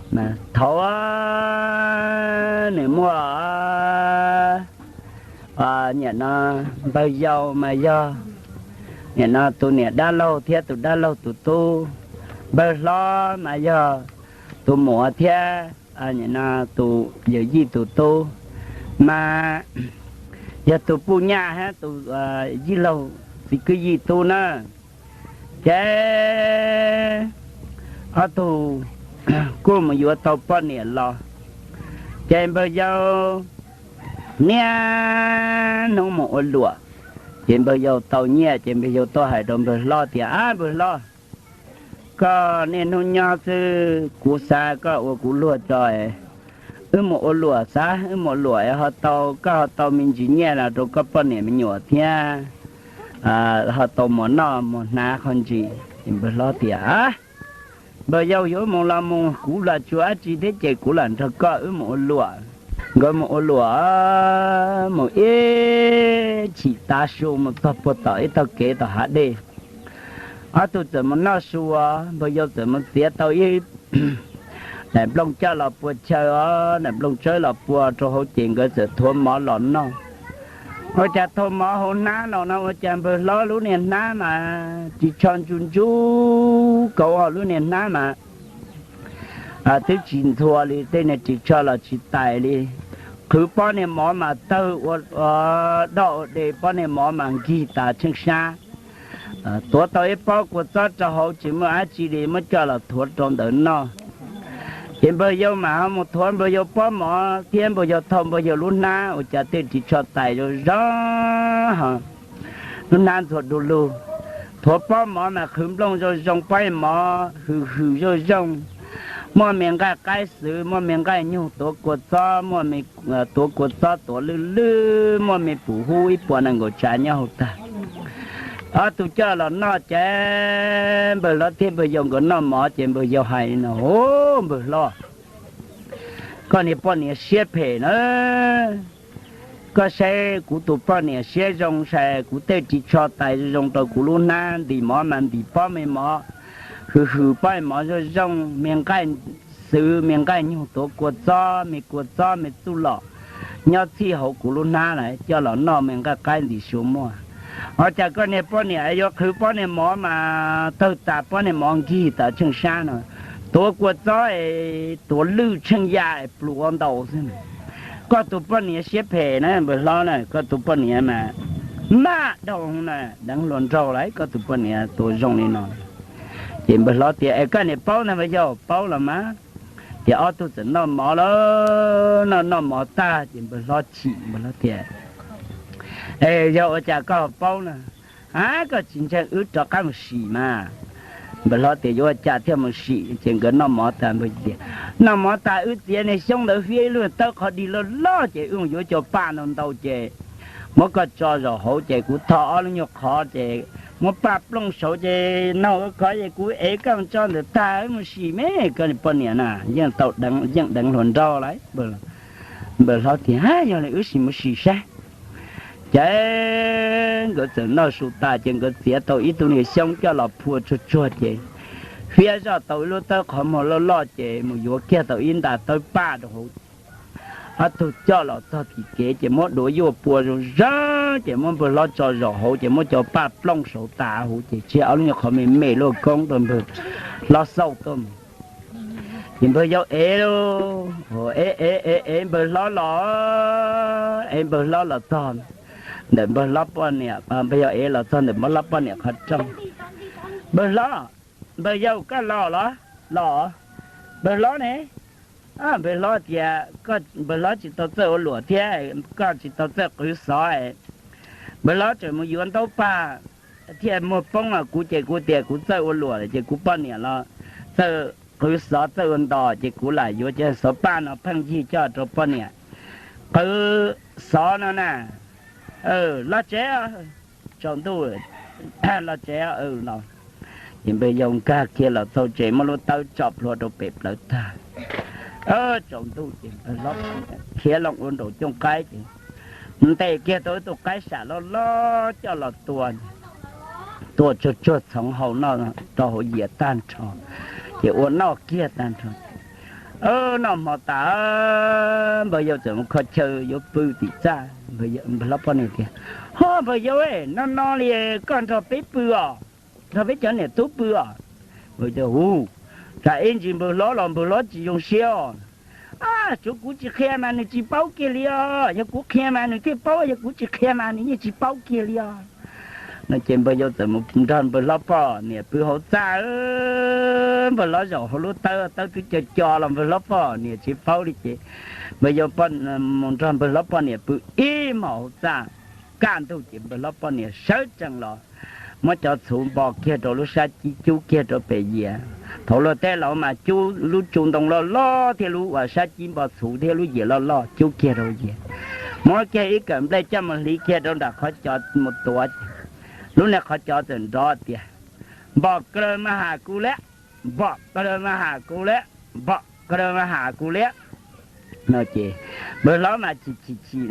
Thaum nws muaj, nim no npawg yau mas yog nim no tus niam dab laug thiab tus dab laug tus tub. Npawg hlob mas yog tus muam thiab nim no tus yawm yij tus tub, mas yog tus puj nyaj hab tus yij laug txiv kwj yij tub na. Ces ob tug kuj mus yuav tau poj niam los, ces npawg yau niaj hnub mus ua luam. Ces npawg yau tau nyiaj ces npawg yau tuaj hais rau npawg hlob tias, Ab npawg hlob, koj niaj hnub nyob xwb, kuv xav koj ua kuv luag tso, wb mus ua luam xav, wb mus ua luam ho tau, koj ho tau me ntsis nyiaj los rau koj poj niam me nyuam thiab ho tau muas noj muas hnav qhov ntsis. Ces npawg hlob tias, Npawg yau, yuav mus los mus, kuv lam tsis ua dab tsi thiab ces kuv lam nrog koj wb mus ua luam. Nkawd mus ua luam, mus ib chim tav su mus txog puag tom ib tog kev tom hav dej. Ob tug txawm mus noj su, npawg yau txawm mus txiav tau ib daim nplooj coj los pua chaw os, daim nplooj tsawb los pua rau hauv ces nkawd txawm thuav mov los noj. Ua cas thuav mov hauv hnab los no ua cas npawg hlob lub niag hnab mas ris tsho ntsuj ntsuj kauv, lub niag hnab mas twb tsis ntxhua li, tej niag ris tsho los tsis tais li. Qhwv pob niag mov mas tawg ua doj ua de, pob niag mov mas nkig tas tsheej sab. Tuav tau ib pob kua txob rau hauv tsis muaj dab tsi li, muab coj los thuav rau ntawd noj. Ces npawg yau mas ho mus thuav npawg yau pob mov thiab npawg yau thau npawg yau lub hnab, ua cas tej ris tsho tais zoo zoo, lub hnab ntxhua du lug. Thuav pob mov mas qhwv nplooj zoo zoo, pob mov hws hws zoo zoo, muaj me nqaij qaib xwv, muaj me nqaij nyug tuav kua txob, muaj me tuav kua txob tuav lwj lwj, muaj me pum hub ib puas nees nkaum tsav nyob hauv tag. Ob tug coj los noj ces npawg hlob thiab npawg yau nkawd noj mov ces npawg yau hais no, Npawg hlob, koj niag poj niam siab phem na, koj saib kuv tus poj niam siab zoo sai, kuv tej ris tsho tais zoo zoo rau kuv lub hnab, ntim mov mas ntim pob me mov hws hws, pob me mov zoo zoo, me nqaij xwv me nqaij nyug tuav kua txob, me kua txob me txuj lom nyob txhij hauv kuv lub hnab lawm, coj los noj me nqaij qaib ntxim suav muaj. Ua cas koj niag poj niam yuav qhwv pob niag mov mas tawg tas, pob niag mov nkig tas tsheej sab no, tuav kua txob es tuav lwj tsheej ya es plhws ua ntau xwb. Koj tus poj niam siab phem na npawg hlob na, koj tus poj niam mas maj dhau na, deev hluas nraug lawm, koj tus poj niam tua zoo li no. Ces npawg hlob tias, Es koj niam paub ntag npawg yau? Paub los mas. Ces ob tug txawm noj mov lawm, noj noj mov tag ces npawg hlob chim, npawg hlob tias, Es yog ua cas koj ho paub na? A, koj tsis ntseeg wb rov qab mus sim mas. Npawg hlob tias, Yuav ua cas thiaj mus sim? Ces nkawd noj mov tas npawg tias, Noj mov tas wb txiav niag xyoob ntawd, fiab ib lub tawb qhov dig loj loj ces wb mus yuav cov paj ntau ntau ces muab koj tso zaum hauv ces kuv tho ob lub nyuag qhov ces muab paj plooj saud ces nag ua khov ces kuv ev koj tso ntawm tag wb mus sim me. Koj poj niam na, yeej tau, yeej deev hluas nraug lawm. Npawg hlob tias, Yog li wb sim mus sim saib. Ces nkawd txawm noj su tas ces nkawd txiav tau ib tug niag xyoob coj los phua tsuag tsuag ces fiab zoj tau ib lub tawb qhov muag loj loj ces mus yuav kiag tau ib nta tawb paj rau hauv. Ob tug coj los txog tim kev ces muab duav yuaj pua zoo zoo ces muab npawg hlob tso zaum hauv ces muab cov paj plooj saud tas huv ces tseg ob lub nyuag qhov me me luaj koob rau npawg hlob xauj tuaj mus. Ces npawg yau ev, ev ev ev ev npawg hlob los, ev npawg hlob los txog ntawm npawg hlob poj niam, npawg yau ev los txog ntawm npawg hlob poj niam qhov rooj. Npawg hlob, npawg yau koj los los? Los. Npawg hlob ne? Npawg hlob tias, Npawg hlob tsis tau txawj ua luam thiab koj tsis tau txawj qhwv xov, npawg hlob tseem mus yuav ntaub paj thiaj muag poob los kuv ces kuv tias kuv txawj ua luam lawm ces kuv poj niam los txawj qhwv xov txawj ua ntos ces kuv lam yuav cov xov paj no pheej yig coj rau poj niam qhwv xov no na. Los tsev, tsaus ntuj los tsev los. Ces npawg yau nkag kiag los txog tsev muab lub tawb tso plhuav rau pem plawv tag. Tsaus ntuj ces npawg hlob khiav loo ua nraum cooj qaib ces ntes kiag tau ib tug qaib sam loj loj coj los tua, tua tsuag tsuag txhoov hau noj rau hauv yias tag nrho, ces ua noj kiag tag nrho. Noj hmo tas, npawg yau txawm mus kho chaw yuav pw tim txaj. Npawg hlob poj niam tias, Ho npawg yau, no no li koj nrog peb pw os, nrog peb cov niam tub pw os. Npawg yau, Hu, tsam ib ntsis npawg hlob los npawg hlob tsis zoo siab os. Tsuav kuv tsis qhia mas nws tsis paub kiag li os, yog kuv qhia mas nws thiaj paub, yog kuv tsis qhia mas nws yeej tsis paub kiag li os. No ces npawg yau txawm mus nrog npawg hlob poj niam pw hauv txaj. Npawg hlob zaum hauv lub tawb, tawb twb co co los npawg hlob poj niam tsis paub li ces npawg yau mus nrog npawg hlob poj niam pw ib hmos hauv txaj. Kaj ntug ces npawg hlob poj niam sawv tsees los muab cov txhuv npo kiag rau lub sab cib, cub kiag rau pem yias. Thaum luag teb laus mas cub lub tsu ntoo loj loj thiab lub uas sab cib npo txhuv thiab lub yias loj loj cub kiag rau yias. Muab kiag ib kawm nplej coj mus hliv kiag rau nram qhov cos mus tuav. Lub niag qhov cos txawm nrov tias, Npom kaw mas ham kuv liab, npom kaw mas ham kuv liab, npom kaw mas ham kuv liab. No ces npawg hlob mas chim chim chim,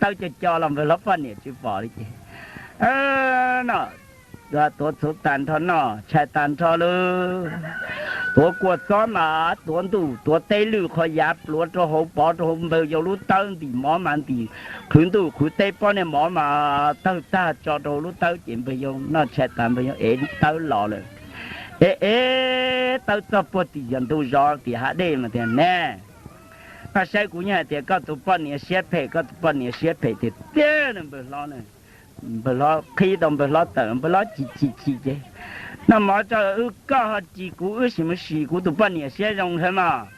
tawb co co los npawg hlob poj niam tsis pom li ces, no, tuav txhuv tag nrho noj tshais tag nrho lawm, tuav kua txob mas tuav ntuj tuav teb lwj qhov yav pluav rau hauv pov rau hauv npawg yau lub tawb ntim mov mas ntim qhwv ntuj qhwv teb pob niag mov mas tawg tag tso rau hauv lub tawb ces npawg yau noj tshais tas npawg yau ev tawb los lawm. Ev ev tawb txog puag tim yog ntug zos tim hav dej mas tias, Ne, koj saib kuv yeej hais tias koj tus poj niam siab phem, koj tus poj niam siab phem tiag tiag no npawg hlob. Npawg hlob qhib tau npawg hlob tawm, npawg hlob chim chim chim ces, Noj mov tso wb, koj ho ris kuv wb sim mus sim kuv tus poj niam siab zoo thiab mas.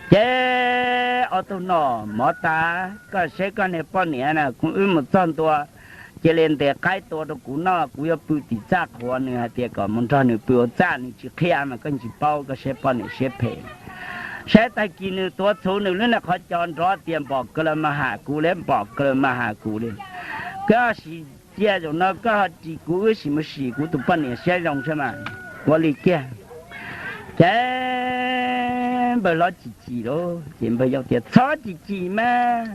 Ces ob tug noj mov tas, koj saib koj niag poj niam na, kuv wb mus txog ntua cia li ntes qaib tua rau kuv noj, kuv yuav pw tim txaj qhuav, nws hais tias kom mus nrog nws pw hauv txaj nws tsis qhia mas koj tsis paub, koj saib poj niam siab phem. Saib tag kis nws tuav txhuv nws lub niag qhov cos nrov tias npom kaw mas ham kuv li, npom kaw mas ham kuv li. Koj sim cia zaum no koj ho ris kuv wb sim mus sim kuv tus poj niam siab zoo thiab mas. Ua li kiag ces npawg hlob chim chim lauj, ces npawg yau tias txhob chim chim mas,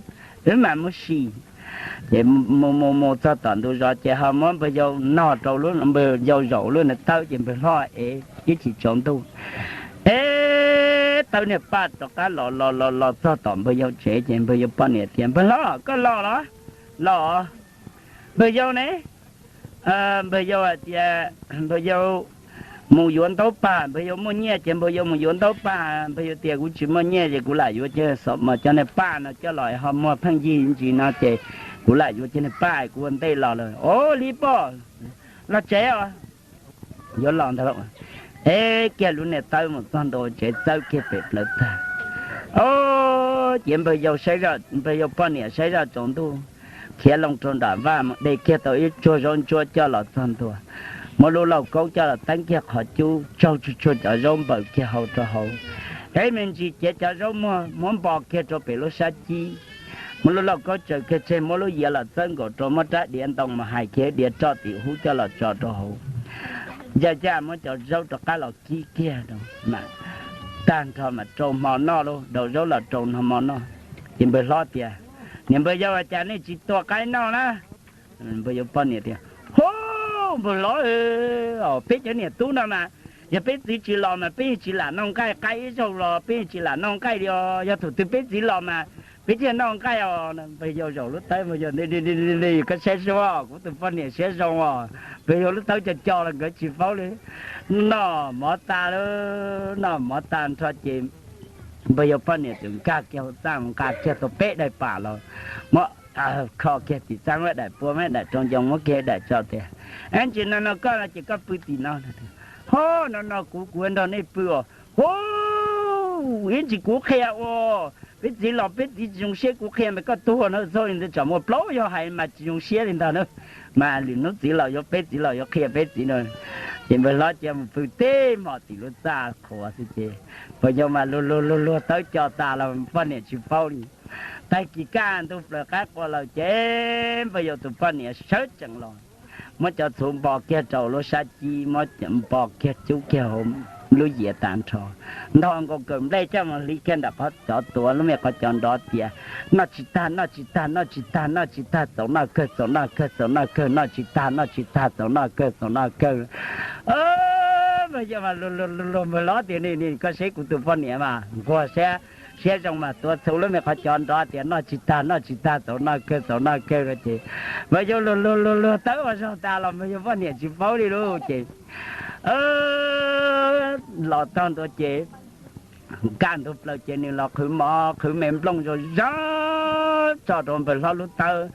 wb mam mus sim. Ces mus mus mus txog tom ntug zos ces ho muab npawg yau nog rau, npawg yau zaum lub niag tawb ces npawg hlob ev ib chim tsaus ntuj. Ev tawb niag paj rov qab los los los los txog tom npawg yau tsev ces npawg yau poj niam tias npawg hlob koj los los? Los. Npawg yau ne? Npawg yau hais tias npawg yau mus yuav ntaub paj, npawg yau muaj nyiaj ces npawg yau mus yuav ntaub paj, npawg yau tias kuv tsis muaj nyiaj ces kuv lam yuav cov niag paj no coj los ho muag pheej yig ntsis no ces kuv lam yuav cov niag paj kuv ua ntej los lawm. Os li poj, los tsev os. Yuav los ntag lauj. Ev kiag lub niag tawb mus txog ntua tsev txawb kiag pem plawv tag. Os, ces npawg yau poj niam saib zoj tsaus ntuj, khiav loo rau nram vaj mus de kiag tau ib tsuag zaub ntsuab coj los txog ntua, muab lub lauj kaub coj los teeb kiag qhov cub tsaug tsuag tsuag cov zaub npaws kiag hau rau hauv. Ev me ntsis cev cov zaub muag muab npo kiag rau pem lub sab cib, muab lub lauj kaub tsaws kiag tseg, muab lub yias los txawb nkaus rau, muab rab diav ntoo mus hais kiag diav roj tim hub coj los tso rau hauv. Ncaj ncaj muab cov zaub rov qab los kib kiag rau, tag nrho mas rau hmo noj lauj, rau zaub los rau hmo noj. Ces npawg hlob tias, Niam npawg yau, cas nej tsis tua qaib noj na? Npawg yau poj niam tias, Hub, npawg hlob, peb cov niam tub no mas, yog peb txiv tsis los mas peb yeej tsis lam noj nqaij, qaib ib zaug los peb yeej tsis lam noj nqaij li os. Yog thaum twg peb txiv los mas peb thiaj noj nqaij os. Npawg yau zaum lub tawb, npawg yau, Koj saib sua, kuv tus poj niam siab zoo os. Npawg yau lub tawb co co los nkawd tsis paub li. Noj mov tas lawm, noj mov tas nrho ces npawg yau poj niam txawm nkag kiag hauv txaj mus nqa kiag tau peb daim pam los muab kho kiag tim txaj, muab daim pua, muab daim rau ncoo, muab kiag daim tso tias, Ab, ntsis no no koj no ces koj pw tim no. Ho, no no kuv, kuv nrog nej pw os. Hu, ib ntsis kuv qhia ua, peb txiv los peb txiv tsis zoo siab, kuv qhia mas koj tuag no txog li ntawd tsam muaj plaub yog hais mas tsis zoo siab li ntag na. Mas lwm hnub txiv los yuav, peb txiv los yuav qhia peb txiv no. Ces npawg hlob cia mus pw tib hmos tim lub txaj qhuav xwb ces npawg yau mas luag luag luag luag tawb co tas los poj niam tsis paub li. Tag kis kaj ntug plaws qaib qua lawm ces npawg yau tus poj niam sawv tsees los, muab cov txhuv npo kiag rau lub sab cib, muab npo kiag cub kiag hauv lub yias tas nrho, ntho nkaus kawm nplej coj mus hliv kiag nram qhov cov tuav lub me qhov cos nrov tias, Noj tsis tag, noj tsis tag, noj tsis tag, noj tsis tag, txaus noj kawg, txaus noj kawg, txaus noj kawg, noj tsis tag, noj tsis tag, txaus noj kawg, txaus noj kawg. Npawg yau mas luag luag luag luag npawg hlob tias, Ni, ni koj saib kuv tus poj niam mas nquag siab, siab zoo mas tuav txhuv lub me qhov cos nrov tias noj tsis tag noj tsis tag, txaus noj kawg txaus noj kawg no ces npawg yau luag luag luag luag tawb ua zog tas los npawg yau poj niam tsis paub li lauj. Ces los txog ntua ces kaj ntug plaws ces nws los qhwv mov qhwv me nplooj zog zog tso rau npawg hlob lub tawb,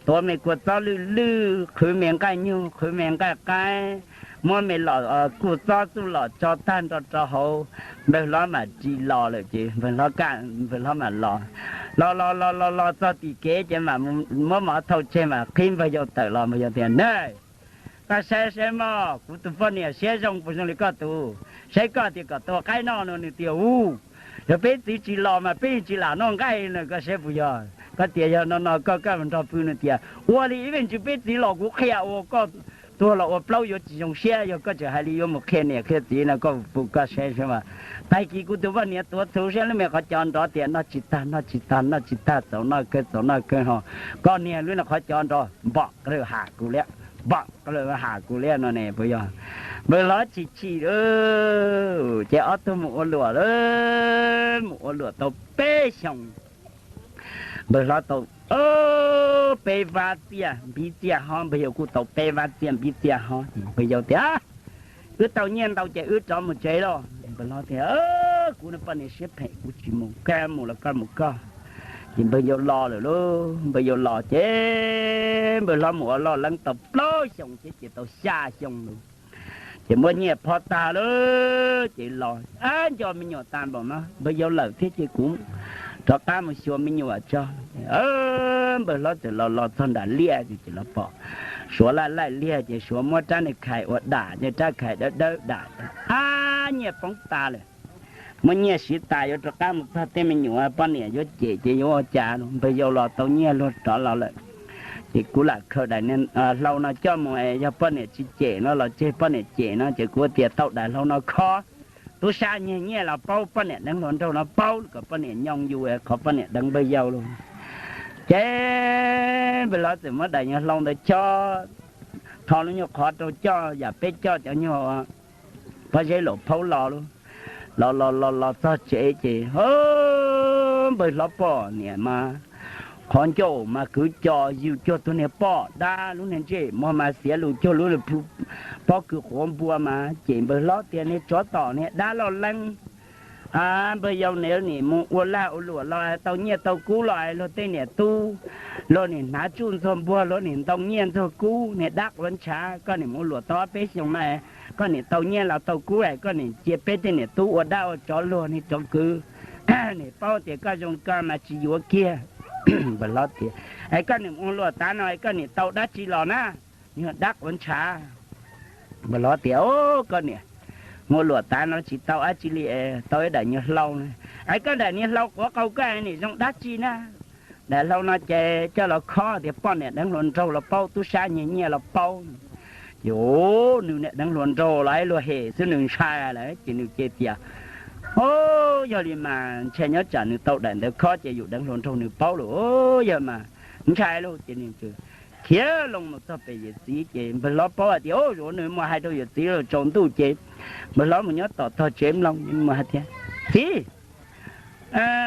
tuav me kua txob lwj lwj, qhwv me nqaij nyuj, qhwv me nqaij qaib, muab me los kuj txob txuj los tso tag nrho rau hauv. Npawg hlob mam ris los lawm ces npawg hlob kaj, npawg hlob mam los, los los los los los txog tim kev ces mam muab mov thau tseg mam qhib npawg yau tawm los. Npawg yau tias, Ne, koj saib saib mog, kuv tus poj niam siab zoo puas zoo li koj tus? Saib koj tias kom tua qaib noj no nws tias, U, yog peb txiv tsis los mas peb tsis lam noj nqaij na, koj saib puas yog? Koj tias yog no no koj, koj mus nrog pw nws tias, Ua li ib vej ntsws peb txiv los kuv qhia ua koj tuag los ua plaub yuav tsis zoo siab, yog koj tseem hais li yuav mus qhia niam qhia txiv no koj puas, koj saib saib mas. Tag kis kuv tus poj niam tuav txhuv siab lub me qhov cos nrov tias noj tsis tag noj tsis tag noj tsis tag, txaus noj kawg txaus noj kawg ho koj niag lub no qhov cos nrov npom qw ham kuv liab, npom qw ham kuv liab no ne puas yog? Npawg hlob chim chim lawm ces ob tug mus ua luam lawm, mus ua luam tau peb xyoos. Npawg hlob tau peb vab txiaj npib txiaj hob, npawg yau kuj tau peb vab txiaj npib txiaj hob. Npawg yau tias, Wb tau nyiaj ntau ces wb rov mus tsev lauj. Npawg hlob tias, Kuv poj niam siab phem kuv tsis mus, koj mus los koj mus koj. Ces npawg yau los lawm lauj. Npawg yau los ces npawg hlob mus ua loj leeb tau plaub xyoos thiab ces tau xya xyoo lawm. Ces muab nyiaj phob tag lawm ces los, Ab, nco me nyuam tas npaum no, npawg yau lawm thiab ces kuv rov qab mus xyuas me nyuam tso. Npawg hlob txawm los los txog nram liaj ces los pom Suav laij laij liaj ces Suav muab rab niag khais ua dam, rab khais dawb dawb dam. Ab, nyiaj poob tas lawm. Muab nyiaj siv tas yuav rov qab mus txog tej me nyuam poj niam yuav cem ces yuav ua cas. Npawg yau los tau nyiaj luag rov los lawm. Ces kuv lam khaws daim hlau no coj mus, yog poj niam tsis cem no los tseg, poj niam cem no ces kuv tias tau daim hlau no khob, tub sab nyiag nyiaj los paub, poj niam deev hluas nraug no paub kom poj niam nyoo yus qhov poj niam deev npawg yau lauj. Ces npawg hlob txawm muab daim nyuag hlau ntawd chob, tho lub nyuag qhov rau coj yam peb coj cov nyuag pob zeb laum phaub los lauj. Los los los los txog tsev ces npawg hlob poj niam mas qhov ncauj mas kwv co yws cuag tus niag poj dab, lub niag ntsej muag mas xiav lus cuag lub pob kws quav npua mas cem npawg hlob tias niag tsov tom niag dab loj leeb. Npawg yau niam nim mus ua lag ua luam los tau nyiaj tau kub los luag tej niam tub, luag nim hnav tsuj ntxuag npuag, luag nim ntoo nyiaj ntxuag kub, niag dab quav ntshav, koj nim mus ua luam tau ob peb xyoos no, koj nim tau nyiaj los tau kub es koj nim cia peb tej niam tub ua dab ua tsov luag niag tsov kwv, nim paub tias koj zoo ko mas tsis yuav kiag. Npawg hlob tias, Es koj nim ua luam tav no koj nim tau dab tsi los na, niag dab quav ntshav? Npawg hlob tias, Koj niam, ua luam tav no tsis tau dab tsi li, tau ib daim nyuag hlau. Es koj daim niag hlau quav qau koj nim zoo dab tsi na? Daim hlau no ces coj los khob tias poj niam deev hluas nraug los paub, tub sab nyiag nyiaj los paub. Ces nws niam deev hluas nraug los luag hem xwb nws ntshai lawm ces nws cia tias, O, yog li mas ntshai nyob tsam nws tau daim ntawd khob ces yus deev hluas nraug nws paub lawm, yog mas ntshai lauj. Ces nws khiav loo mus txog pem yawm txiv ces npawg hlob paub hais tias, O, zaum no nws mus hais rau yawm txiv los tsaus ntuj ces npawg hlob mus nyob tom tog tsev mloog mus hais tias, Txiv,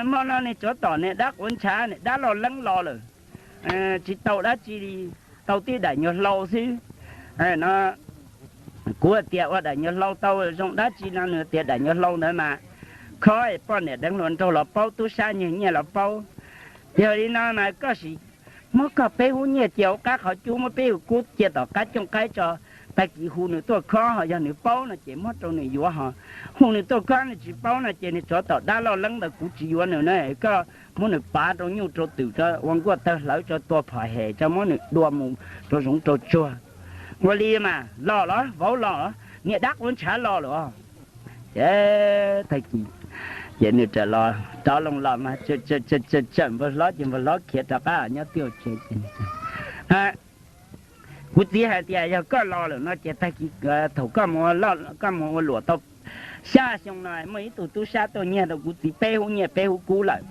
hmo no niag tsov tom niag dab quav ntshav niag dab loj leeb los lawm, tsis tau dab tsi li, tau tib daim nyuag hlau xwb. No kuv tias ua daim nyuag hlau tau zoo dab tsi no, nws tias daim nyuag hlau ntawd mas khob poj niam deev hluas nraug los paub, tub sab nyiag nyiaj los paub. Yog li no mas koj sim muab koj peb hub nyiaj cia hauv qab qhov cub, muab peb hub kub cia tom qab cooj qaib tso, tag kis hu nws tuaj khob, ho yog nws paub no ces muab rau nws yuav, ho hu nws tuaj khob nws tsis paub no ces niag tsov tom dab loj leeb ntawd kuv tsis yuav nws na. Koj muab nws pav rau nyuj rau twm tso, ua nkuaj tawg hlawv tso, tua phom hem tso, muab nws dua mus rau zoov rau tsuag. Ua li mas los los, vauv los los, niag dab quav ntshav los lawm. Ces tag kis ces nws rov los, rov loo los mas tsawm npawg hlob ces npawg hlob khiav rov qab nyob twj tsev. Kuv txiv hais tias yog koj los lawm no ces tag kis thaum koj mus ua luam tau xya xyoo no muaj ib tug tub sab tuaj nyiag tau kuv txiv peb hub nyiaj peb hub kub lawm.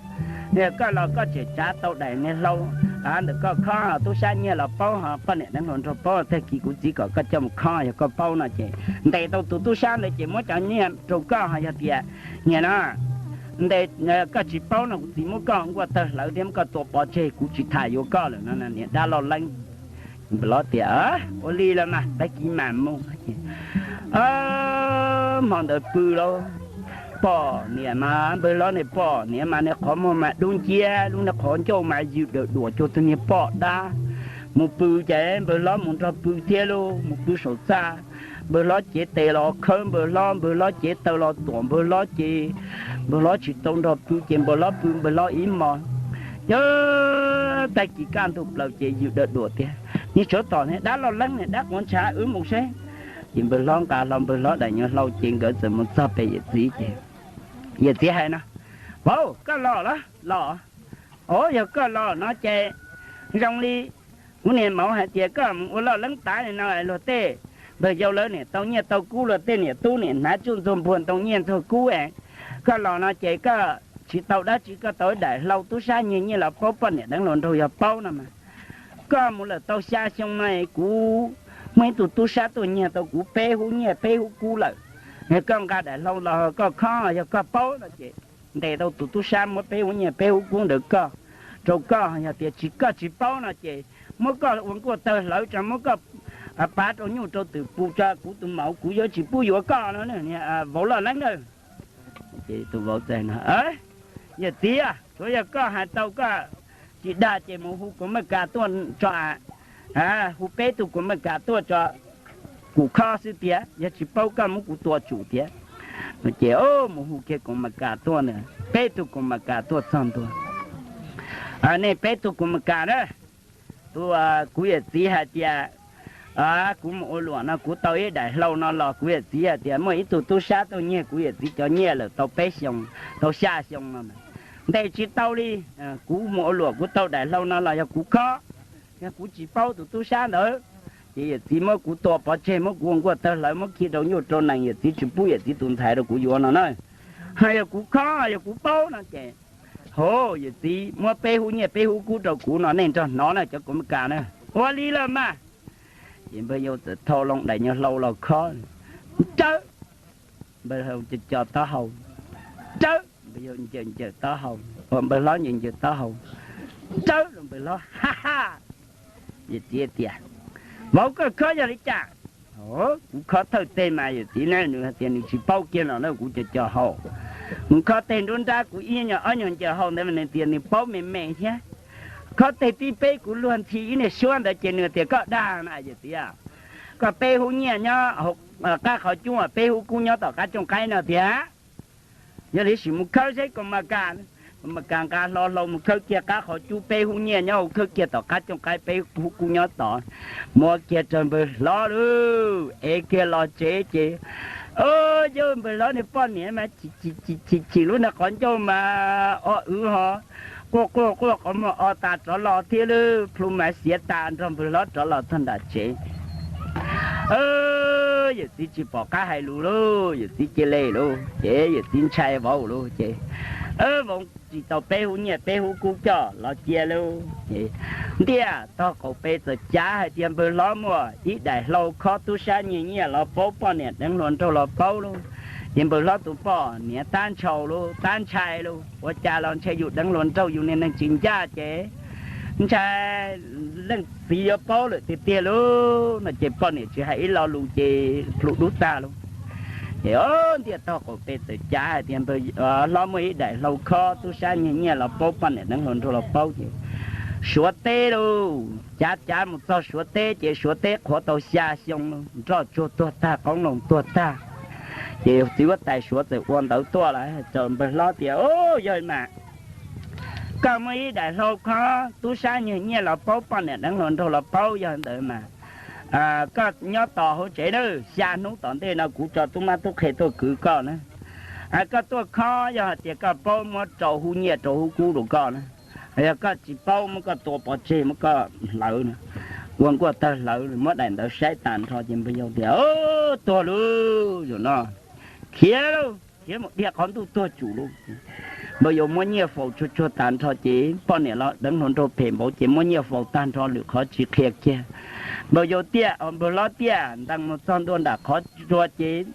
Yog koj los koj tseem tsav tau daim niag hlau ntawm koj khob, tub sab nyiag los paub, ho poj niam deev hluas nraug paub, tag kis kuv txiv kom koj coj mus khob, yog koj paub no ces ntes tau tus tub sab ntawd ces muab cov nyiaj rau koj, ho yog tias nyiag no, ntes, koj tsis paub no kuv txiv muab koj nkuaj tawg hlawv thiab muab koj tua pov tseg, kuv tsis tham yuav koj lawm no niag dab loj leeb. Npawg hlob tias, ua li los mas tag kis mam mus. Hmo ntawd pw lauj, poj niam mas npawg hlob niag poj niam mas niag qhov muag mas dub nciab, lub niag qhov ncauj mas ywm dawm duam cuag tus niag poj dab. Mus pw ces npawg hlob mus nrog pw thiab lauj, mus pw saum txaj. Npawg hlob cev tes los khawb npawg hlob, npawg hlob cev taw los tuam npawg hlob ces npawg hlob tsis tau nrog pw ces npawg hlob pw npawg hlob ib hmos. Ces tag kis kaj ntug plaws ces ywm dawm duam tias, niag tsov tom niag dab loj leeb niag dab quav ntshav, wb mus seb. Ces npawg hlob nqa hlo npawg hlob daim nyuag hlau ces nkawd txawm mus txog pem yawm txiv ces yawm txiv hais no, vauv, koj los los los? Os, yog koj los no ces zoo li kuv niag maum hais tias koj mus ua loj leeb tav li no, luag tej npawg yau lawv niam tau nyiaj tau kub, luag tej niam tub niam hnav tsuj ntxuag npuag ntoo nyiaj ntxuag kub. Koj los no ces koj tsis tau dab tsi, koj tau ib daim hlau tub sab nyiag nyiaj los paub poj niam deev hluas nraug yog paub no mas. Koj mus lawm tau xya xyoo no kuv muaj ib tug tub sab tuaj nyiag tau kuv peb hub nyiaj peb hub kub lawm. Yog koj nqa daim hlau los koj khob, yog koj paub no ces ntes tau tus tub sab muab peb hub nyiaj peb hub kub ntawd koj, rau koj, yog tias tsis, koj tsis paub no ces muab koj ua nkuaj tawg hlawv tso, muab koj pav rau nyuj rau twm pus tso, kuv tus maum kuv yuav tsis pub yuav koj no, vauv loj leeb na. Ces tus vauv txawm no, yawm txiv, tsuav yog koj hais tau koj tsis dag ces mus hu kaus maj kas tuaj tso, hu peb tug kaus maj kas tuaj tso kuv khob xwb tiag, yog tsis paub koj muab kuv tua tsum tiag. Ces mus hu kiag kaus maj kas tuaj na, peb tug kaus maj kas tuaj txog ntua. Nej peb tug kaus maj kas na, tus, kuv yawm txiv hais tias kuv mus ua luam no kuv tau ib daim hlau no los kuv yawm txiv hais tias muaj ib tug tub sab tuaj nyiag kuv yawm txiv cov nyiaj lawm tau peb xyoos, tau xya xyoo no ntes tsis tau li. Kuv mus ua luam kuv tau daim hlau no los yog kuv khob, yog kuv tsis paub tus tub sab ntawd ces yawm txiv muab kuv tua pov tseg, muab kuv ua nkuaj tawg hlawv, muab khi rau nyuj rau nees, yawm txiv tsis pub yawm txiv tus ntxhais rau kuv yuav no na. Ho yog kuv khob, yog kuv paub no ces, ho, yawm txiv muab peb hub nyiaj peb hub kub rau kuv no, nej nrog hnov na cov kaus maj kas na. Ua li los mas. Ces npawg yau txawm thau loo daim nyuag hlau los khob, rawb, npawg hlau co co taub hau, rawb, npawg yau ncaws ncaws taub hau, npawg hlob ncaws ncaws taub hau, rawb, npawg hlob, ha ha. Yawm txiv tias, vauv, koj khob yog li cas? Kuv khob thawj teg mas yawm txiv na, nws hais tias nws tsis paub kiag los na, kuv co co hau. Mus khob teg nruab nrab kuv ib nyuag ob nyuag ncaws hau ntawd mas nws tias nws paub me me thiab. Khob teg tib peb kuv luag ntxhi ib niag suab ntawd ces nws tias koj dag na yawm txiv, koj peb hub nyiaj nyob qab qhov cub, peb hub kub nyob tom qab cooj qaib no tiag. Yog li sim mus khawb seb kaus maj kas. Kaus maj kas nqa hlo hlau mus khawb kiag qab qhov cub, peb hub nyiaj nyob hauv, khawb kiag tom qab cooj qaib, peb hub kub nyob tod. Muab kiag rau npawg hlob lauj, ev kiag los tsev ces, o, yawg npawg hlob niag poj niam mas chim chim lub niag qhov ncauj mas o wv ho quaj quaj quaj qhov muag o tas rov los thiab lauj, plhu mas xiav tas nrog npawg hlob rov los txog nram tsev. Yawm txiv tsis pom qab hais lus lauj, yawm txiv cia li lauj, ces yawm txiv ntshai vauv lauj, ces vauv tsis tau peb hub nyiaj peb hub kub coj los cia lauj. Ces ntiaj tog qaum pes txawm cav hais tias npawg hlob muaj ib daim hlau khob tub sab nyiag nyiaj los paub, poj niam deev hluas nraug los paub lauj. Ces npawg hlob tus poj niam tab ntshai lauj, tab ntshai lauj, ua cas los ntshai yus deev hluas nraug, yus niag neeg tsis ncaj ces ntshai leej txiv yuav paub lawm tiag tiag lauj no ces poj niam tsis hais ib lo lus ces plhu dub tag lauj. Ces o, ntiaj tog qaum pes txawm cav hais tias npawg hlob muaj ib daim hlau khob tub sab nyiag nyiaj los paub, poj niam deev hluas nraug los paub ces Suav teb lauj. Cav cav mus txog Suav teb ces Suav teb qhuav tau xya xyoo lauj, nroj tsuag tuag tag, qoob loo tuag tag. Ces txiv huab tais Suav txawm ua ntawv tuaj lawm rau npawg hlob tias, o, yawg mas, koj muaj ib daim hlau khob tub sab nyiag nyiaj los paub, poj niam deev hluas nraug los paub, yog ntawd mas koj nyob tos hauv tsev na, xya hnub tom ntej no kuv tso tub mab tub qhe tuaj kwv koj na. Koj tuaj khob yog hais tias koj paub muab rau hub nyiaj rau hub kub rau koj na, yog koj tsis paub muab koj tua pov tseg muab koj hlawv, ua nkuaj tawg hlawv, muab daim ntawv saib tag nrho ces npawg yau tias, o, tuag lauj, zaum no khiav lauj, khiav mus dhia qhov ntuj tuag tsum lauj. Npawg yau muab nyiaj faus tsuag tsuag tas nrho ces poj niam los deev hluas nraug phem npaum ces muab nyiaj faus tag nrho lwm qhov tsis qhia kiag. Npawg yau tiaj, npawg hlob tiaj ntees mus txog ntua nram qhov tsua ces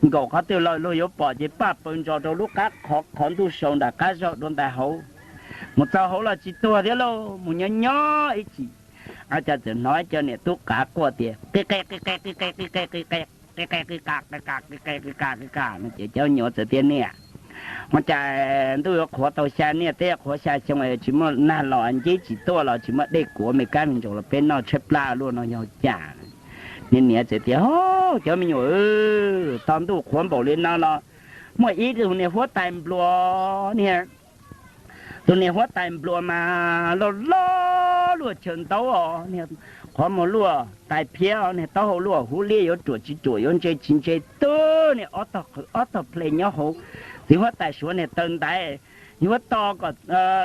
nkaum qhov twg los luag yuav pom ces paj paws ntsos rau lub qab qhov ntuj sau nram qab zaug dua ntais hauv. Mus txog hauv los tsis tuag thiab lauj, mus nyob nyob ib chim, cas txawm hnov cov niam tub qav quaj tias qi qe qi qe qi qe qi qe qi qe qi qe qi qe qi qe qi qe qi qe qi qe qi qe qi qe no ces cov nyuam txawm tias niam, ua cas ntuj yuav qhuav tau xya niaj teb qhuav xya xyoo tsis muaj nag los ncib tsis tuaj los tsis muaj dej kuav me kab me ntsaum los peb noj tshaib plab luaj no yog cas? Niam niam txawm tias, cov me nyuam, tos ntuj qhuav npaum li no los muaj ib tus niag huab tais npluas niag tus niag huab tais npluas mas loj loj luaj chaw ntaub os, niag qhov muag luaj tais phiab, niag taub hau luaj huv liab yuav ruam tsis ruam yuav ntse tsis ntse twb niag ob tog qhwv ob tog ple nyob hauv txiv huab tais suav niag taw ntaiv. Yuav tos kom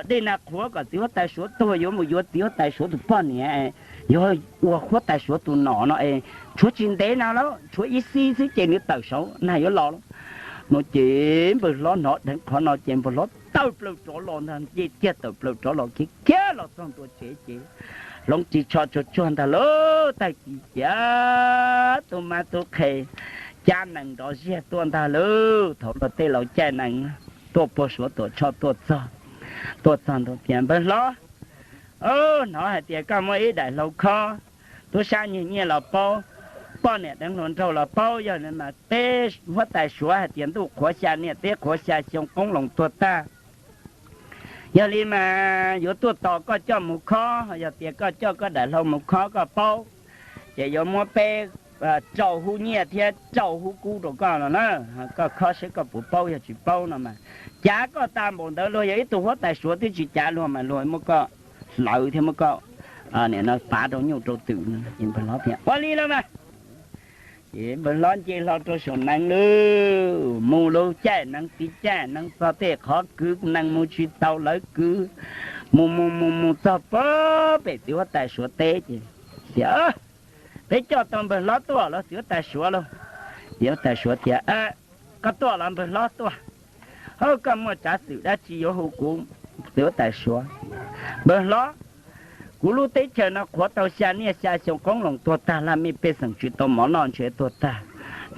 dej nag qhuav kom txiv huab tais suav tuag yuav mus yuav txiv huab tais suav tus poj niam, yuav ua huab tais suav tus nom no es tshuav tsis ntev no lauj, tshuav ib xib xwb ces nws tawm saud nag yuav los lauj. No ces npawg hlob hnov dheev qhov no ces npawg hlob tawm plaws rov los ntag, nce kiag tawm plaws rov los kiag kiag los txog ntua tsev ces hloov ris tsho tsuag tsuag ntag lauj, tag kis ces tub mab tub qhe cab nees nrov ziag tuaj ntag lauj. Thaum luag tej laus caij nees tuaj puag Suav Tuam Tshoj tuaj txog, tuaj txog ntua tias npawg hlob, hnov hais tias koj muaj ib daim hlau khob, tub sab nyiag nyiaj los paub, poj niam deev hluas nraug los paub, yog li mas peb huab tais suav hais tias ntuj qhuav xya niaj teb qhuav xya xyoo qoob loo tuag tag. Yog li mas yuav tuaj tos koj coj mus khob, yog tias koj coj koj daim hlau mus khob koj paub, ces yuav muab peb rau hub nyiaj thiab rau hub kub rau koj no na. Koj khob seb koj puas paub, yog tsis paub no mas cav koj tas npaum ntawd, luag yog ib tug huab tais suav twb tsis cav luag mas luag muab koj hlawv thiab muab koj pav rau nyuj rau twm. Ces npawg hlob tias ua li los mas. Ces npawg hlob nce hlo rau saum nees lawm, mus lub caij nees txiv caij nees txog tej qhov kwv nees mus tsis tau lawv kwv, mus mus mus mus txog pem txiv huab tais suav teb ces tias peb coj tau npawg hlob tuaj los txiv huab tais suav lauj. Txiv huab tais suav tias koj tuaj los npawg hlob tuaj. Hawb, koj muaj tsav xwm dab tsi yuav hu kuv? Txiv huab tais suav, npawg hlob, kuv lub teb chaws no qhuav tau xya niaj xya xyoo qoob loo tuag tag, laj mej pej xeem tsis tau mov noj ntshe tuag tag.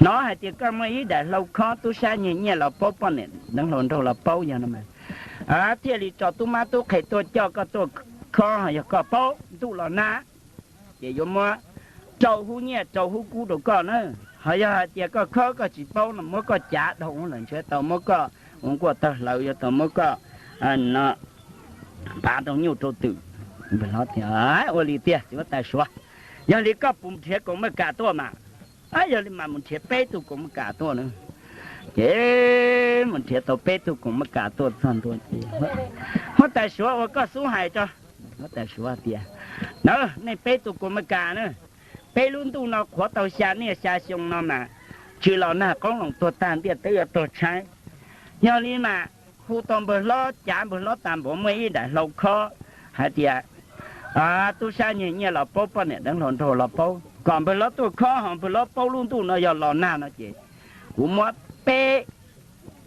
Hnov hais tias koj muaj ib daim hlau khob, tub sab nyiag nyiaj los paub, poj niam deev hluas nraug los paub, yog no mas thiaj li tso tub mab tub qhe tuaj coj koj tuaj khob, yog koj paub ntuj los nag ces yuav muab rau hub nyiaj rau hub kub rau koj na. Ho yog hais tias koj khob koj tsis paub no muab koj cav dhau lawm ntshe tau muab koj ua nkuaj tawg hlawv, yuav tau muab koj pav rau nyuj rau twm. Npawg hlob tias ua li tiag txiv huab tais suav, yog li koj puas nrhiav koos maj kas tuaj mas? Yog li mas mus nrhiav peb tug koos maj kas tuaj na. Ces mus nrhiav tau peb tug koos maj kas tuaj txog ntua ces huab tais suav ua koj xub hais tso. Huab tais suav tias na, nej peb tug koos maj kas na, peb lub ntuj no qhuav tau xya niaj xya xyoo no mas tsis los nag, qoob loo tuag tag, ntiaj teb yuav tuag tshaib. Yog li mas hu tau npawg hlob, cav npawg hlob tas npaum, muaj ib daim hlau khob hais tias tub sab nyiag nyiaj los paub, poj niam deev hluas nraug los paub, kom npawg hlob tuaj khob, ho npawg hlob paub lub ntuj no yog los nag no ces kuv muab peb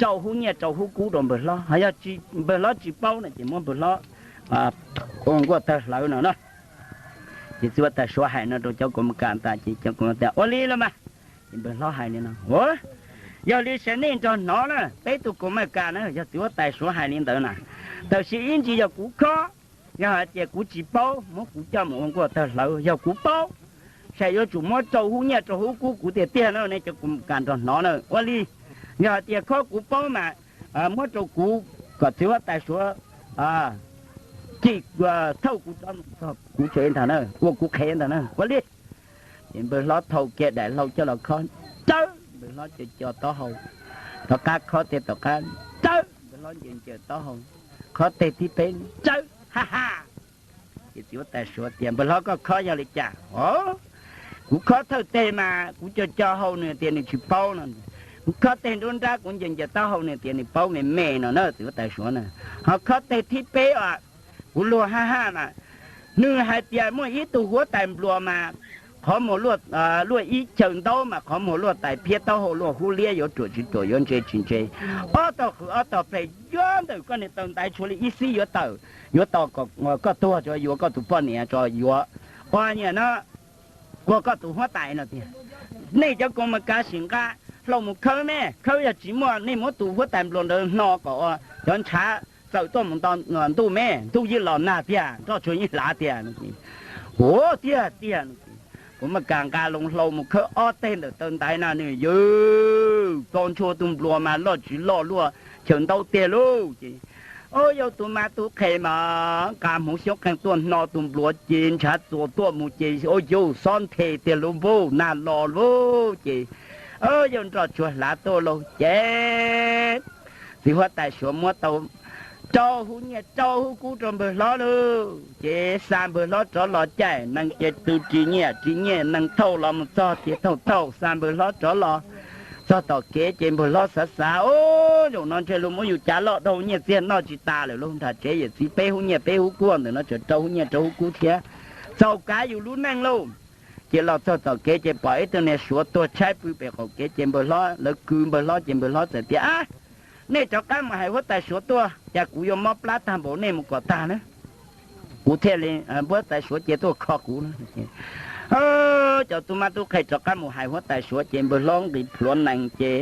rau hub nyiaj rau hub kub rau npawg hlob, ho yog npawg hlob tsis paub no ces muab npawg hlob ua nkuaj tawg hlawv no na. Ces txiv huab tais suav hais no rau cov koos maj kas tas ces cov koos maj kas ua li los mas. Ces npawg hlob hais li no, yog li sawv nej nrog hnov na, peb tug koos maj kas na, yog txiv huab tais suav hais li ntawd na, tab sis ib ntsis yog kuv khob, yog hais tias kuv tsis paub muab kuv coj mus ua nkuaj tawg hlawv, yog kuv paub saib yuav tsum muab rau hub nyiaj rau hub kub kuv tiag tiag na, nej cov koos maj kas nrog hnov na. Ua li, yog hais tias khob kuv paub mas muab rau kuv kom txiv huab tais suav cim thauj kuv rov mus txog kuv tsev ntag na, ua kuv qhev ntag na. Ua li, ces npawg hlob thau kiag daim hlau coj los khob, rawb, npawg hlob co co taub hau, tom qab khob teg tom qab, rawb, npawg hlob ncaws ncaws taub hau, khob teg thib peb, rawb, ha ha. Ces txiv huab tais suav tias npawg hlob, koj khob yog li cas? O, kuv khob thawj teg mas kuv co co hau nws tias nws tsis paub no, kuv khob teg nruab nrab kuv ncaws ncaws taub hau nws tias nws paub me me no na, txiv huab tais suav na. Ho khob teg thib peb os, kuv luag ha ha mas nws hais tias muaj ib tug huab tais npluas mas qhov muag luaj ib chaw ntaub mas qhov muag luaj tais, phiab taub hau luaj hub liab, yuav ruam tsis ruam, yuav ntse tsis ntse. Ob tog qhwv ob tog pleg, yuav ntawm koj niag taw ntaiv tshuav li ib xib yuav tawm, yuav tos koj tuag tso yuav koj tus poj niam tso yuav, ua niam no, ua koj tus huab tais no tiag. Nej cov koom mas kav sim nqa hlau mus khawb me, khawb yog tsis muaj nej muab tus huab tais nplua ntawd hno kom cov ntshav txawm tuaj mus nto ntuj me, ntuj yeej los nag tiag, nroj tsuag yeej hlav tiag. Ua tiag tiag. Kuv mas kav nqa loo hlau mus khawb ob teg ntawm taw ntaiv na, nws yog tso ntshua tus nplua mas loj tsis loj luaj chaw ntaub tiag lauj. Ces, o, yog tus mas tus qhe mas nqa hmuv xyoob qeeg tuaj hno tus nplua ces ntshav txuas tuaj mus ces, o, yog xob nthe tiag lauj, npauj nag los lauj. Ces, o, yog nroj tsuag hlav tuaj lauj. Ces txiv huab tais suav muab tau rau hub nyiaj rau hub kub rau npawg hlob lauj. Ces xa npawg hlob rov los caij nees ces tus ris nyiaj ris nyiaj nees thauj los mus txog ces thauj thauj xa npawg hlob rov los txog tom kev ces npawg hlob xav xav, o, zaum no ntshe luag muab yus cav loj dhau, nyiaj txiag noj tsis tas lawm lauj. Nram tsev yawm txiv peb hub nyiaj peb hub kub ntawm no tseem rau hub nyiaj rau hub kub thiab, txaus kav yus lub neej lauj. Ces los txog tom kev ces pom ib tug niag suav tuag tshaib pw pem qaum kev ces npawg hlob, lawv kwv npawg hlob ces npawg hlob txawm tias, a, nej rov qab mus hais huab tais suav tuaj, cas kuv yuav mob plab tag npaum, nej mus kom tag na, kuv thiaj li, huab tais suav cia tuaj kho kuv. Cov tub mab tub qhe rov qab mus hais huab tais suav ces npawg hlob nqis plhuav nees ces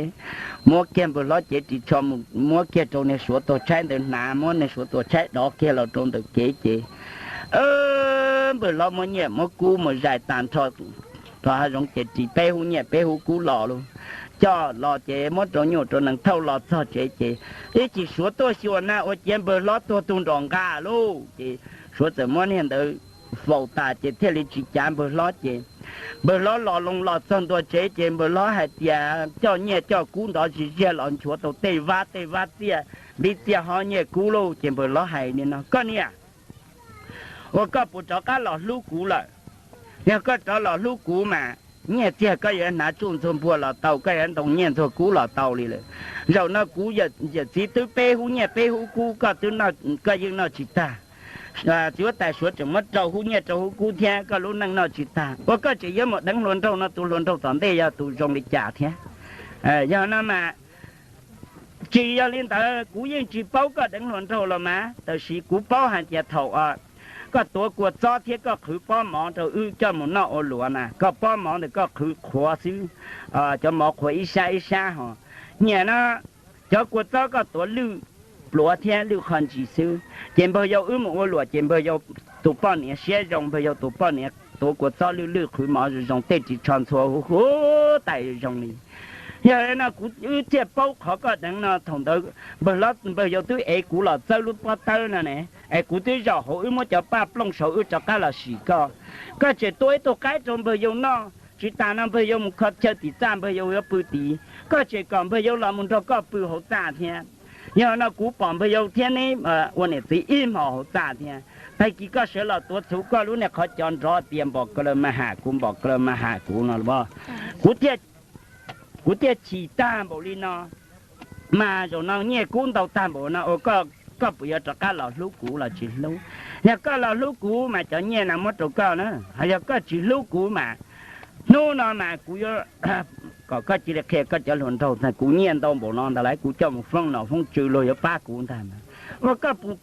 muab kiag npawg hlob cev ris tsho mus muab kiag rau niag suav tuag tshaib ntawd hnav, muab niag suav tuag tshaib dov kiag los rau ntawm kev ces npawg hlob muab nyiaj muab kub mus zais tas nrho rau hav zoov ces ris peb hub nyiaj peb hub kub los lauj. Coj los ces muab rau nyuj rau nees thauj los txog tsev ces ib chim suav tuaj xyuas na ua ciav npawg hlob tuag tug nrom nqa lauj. Ces suav txawm muab niag ntawd faus tas ces thiaj li tsis cav npawg hlob ces npawg hlob los loo los txog ntua tsev ces npawg hlob hais tias coj nyiaj coj kub ntov zis ziag los nchuav tau tej vab tej vab txiaj, npib txiaj hob nyiaj kub lauj. Ces npawg hlob hais li no, koj niam, ua koj puas rov qab los hlub kuv lawm? Yog koj rov los hlub kuv mas nyiaj txiag koj yuav hnav tsuj ntxuag npuag los tau, koj yuav ntoo nyiaj ntxuag kub los tau li lawm. Zaum no kuv yawm txiv twb peb hub nyiaj peb hub kub, koj twb, koj yeej noj tsis tag. Txiv huab tais suav tseem muab rau hub nyiaj rau hub kub thiab, koj lub neej noj tsis tag, ua koj tseem yuav mus deev hluas nraug no, tus hluas nraug tom ntej yog tus zoo li cas thiab? Yog no mas tsis yog li ntawd, kuv yeej tsis paub koj deev hluas nraug los mas, tab sis kuv paub hais tias thaum koj tuav kua txob thiab koj qhwv pob mov rau wb coj mus noj ua luam na, koj pob mov ntawd koj qhwv qhuav xwb, cov mov qhuav ib sab ib sab ho. Nyiam no, cov kua txob koj tuav lwj pluav thiab lwj qho ntsis xwb, ces npawg yau wb mus ua luam ces npawg yau tus poj niam siab zoo, npawg yau tus poj niam tuav kua txob lwj lwj qhwv mov zoo zoo, tej ris tsho ntxhua huv huv tais zoo li. Yog no kuv wb thiaj paub qhov koj deev no, thaum ntawd npawg hlob npawg yau twb ev kuv los txawb lub pob tawb no ne, es kuv twb zaum hauv wb muab cov paj plooj saud wb rov qab los sim koj. Koj tseem tua ib tug qaib rau npawg yau noj, tsis tas no npawg yau mus kho chaw tim txaj npawg yau yuav pw tid, koj tseem kom npawg yau los mus nrog koj pw hauv txaj thiab. Yog no kuv pom npawg yau thiab neb ua niam txiv ib hmos hauv txaj thiab. Tag kis koj sawv los tuav txhuv koj lub niag qhov cos nrov tias npom ka law ma ham kuv, npom ka law ma ham kuv no los, kuv thiaj chim tag npaum li no. Mas zaum no nyiaj kub ntau tag npaum no ua koj puas yuav rov qab los hlub kuv los tsis hlub? Yog koj los hlub kuv mas cov nyiaj no muab rau koj na, ho yog koj tsis hlub kuv mas hnub no mas kuv yuav kom koj cia li qhia koj cov hluas nraug tias kuv nyiaj ntau npaum no ntag lauj, kuv coj mus foob nom foob tswv luag yuav pab kuv ntag. Ua koj puas,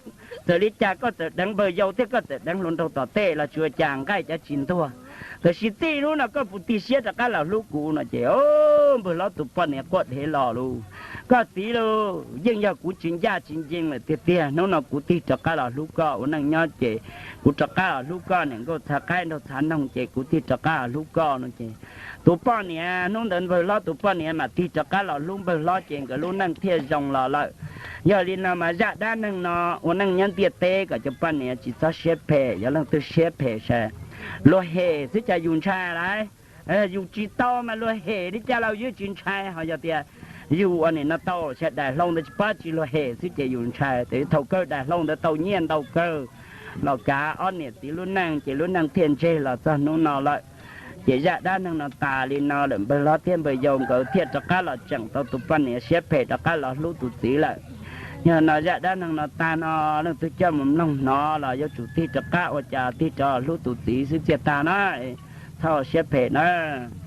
txawm li cas koj txawm deev npawg yau thiab koj txawm deev hluas nraug tom tej los tsis ua cas, nqaij cov tsis ntuag. Tab sis txij hnub no koj puas tig siab rov qab los hlub kuv no ces npawg hlob tus poj niam quaj dhev los lauj, koj txiv lauj, yeej yog kuv tsis ncaj tsis ncees lawm tiag tiag, hnub no kuv tig rov qab los hlub koj ua neej nyob ces kuv rov qab los hlub koj niam nkauj txhav qaib nraug txhav noog ces kuv tig rov qab los hlub koj no ces tus poj niam, hnub ntawd npawg hlob tus poj niam mas tig rov qab los hlub npawg hlob ces nkawd lub neej thiaj zoo los lawm. Yog li no mas zaj dab neeg no ua neej nyob ntiaj teb kom cov poj niam tsis txhob siab phem, yog leej twg siab phem sas luag hem xwb cas yus ntshai lauj. Yus tsis tau mas luag hem li cas los yus tsis ntshai, ho yog tias yus ua nim no tau sas daim hlau ntawd tsis pab tsis luag hem xwb ces yus ntshai. Tes thaum kawg daim hlau ntawd tau nyiaj ntau kawg los kav ob niam txiv lub neej ces lub neej thiaj ntseg los txog hnub no lawm. Ces zaj dab neeg no tas li no lawm, npawg hlob thiab npawg yau nkawd thiaj rov qab los tseem tau tus poj niam siab phem rov qab los hlub tus txiv lawm. Yog no zaj dab neeg no tag no, leej twg coj mus mloog hnov los yuav tsum tig rov qab ua cas tig rov hlub tus txiv xwb txiaj tag na. thauj siab phem nawb.